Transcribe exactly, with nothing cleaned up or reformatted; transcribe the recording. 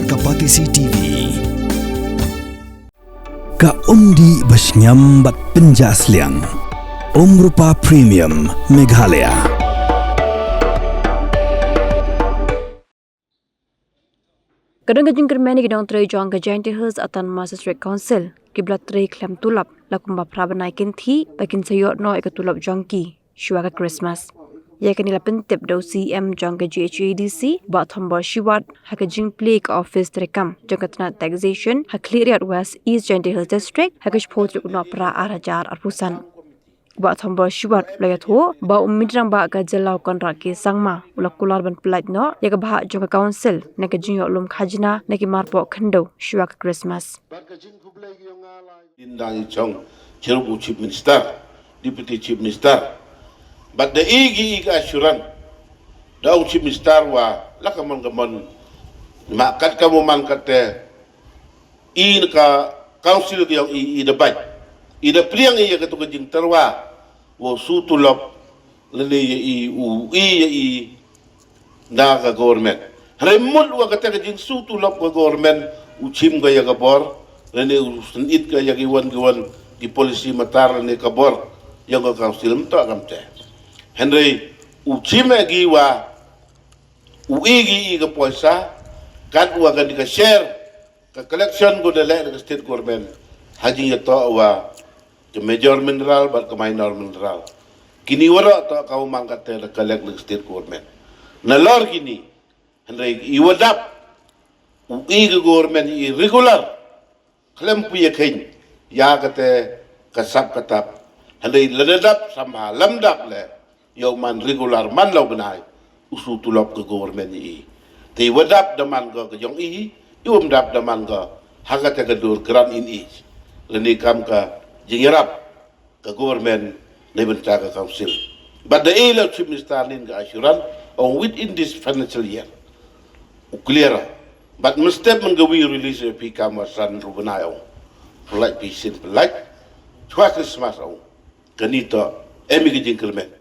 Ka Batesi T V. Ka umdih ba shngiam bad pynjah sliang. Umrupa Premium Meghalaya. Ka don ka jingkyrmen ïa ki nongtrei jong ka Jaintia Hills Autonomous District Council kiba la trei khlem tulop la kumba phra bnai kynthih ba kin sa ïoh noh ïa ka tulop jong ki shuwa ka Christmas. Ïa kane la pyntip da u C E M jong ka G H A D C, Bah Thombor Shiwat, ha ka jingplie ka office treikam jong ka tnat taxation ha Khliehriat West, East Jaintia Hills District, ha ka shiphew tarik u Nohprah ar hajar arphew san. Bah Thombor Shiwat u la ïathuh ba u Myntri Rangbah ka jylla u Conrad K Sangma u la kular ban pyllait noh ïa ka bhah jong ka council na ka jingïoh lum khajna na ki marpoh khyndew shuwa ka Christmas. Dang i chong chirup u Chief Minister, Deputy Chief Minister. Bad da i ki i ka assurance da u Chief Minister wa la ka mon ka mon, ma kat ka mo man kat te i ka council ki yong i, i da bad i da pliang i ïa ka tu ka jingterwa wa su tulop lane ïa i u i ïa i na ka government. Hynrei mut wa kata ka jingsu tulop ka government u chim ka ïa ka bor lane u sngit ka ïa ki wan ki wan ki policy matar lane ka bor ïa ka council mynta kam te. Hynrei u chim ïa ki wa u i ki i ka poisa kat wa ka ni ka share ka collection ko da leh da ka state government ha jingïatoh wa ka major mineral bad ka minor mineral. Kini waroh toh ka umang kata da ka lek da ka state government. Nalor kini hynrei i wadap u i ka government i regular khlem phi ïa khein ïa kata ka sap ka tap. Hynrei lada dap sam ha lam dap le ïa u man regular man la u bnai u su tulop ka government i. Te i wadap da man ka ka jong i, i wam dap da man ka ha kata ka dur grant in i. Lane kam ka jingïarap ka government ne bynta ka council. Bad da i la u Chief Minister nin ka assurance ong within this financial year u clear. Bad mynstep man ka wi release ïa phi kam wa san ru bnai ong. Pynlait phi sin pynlait. Chwa Christmas ong. Kani to em i ka jingkyrmen.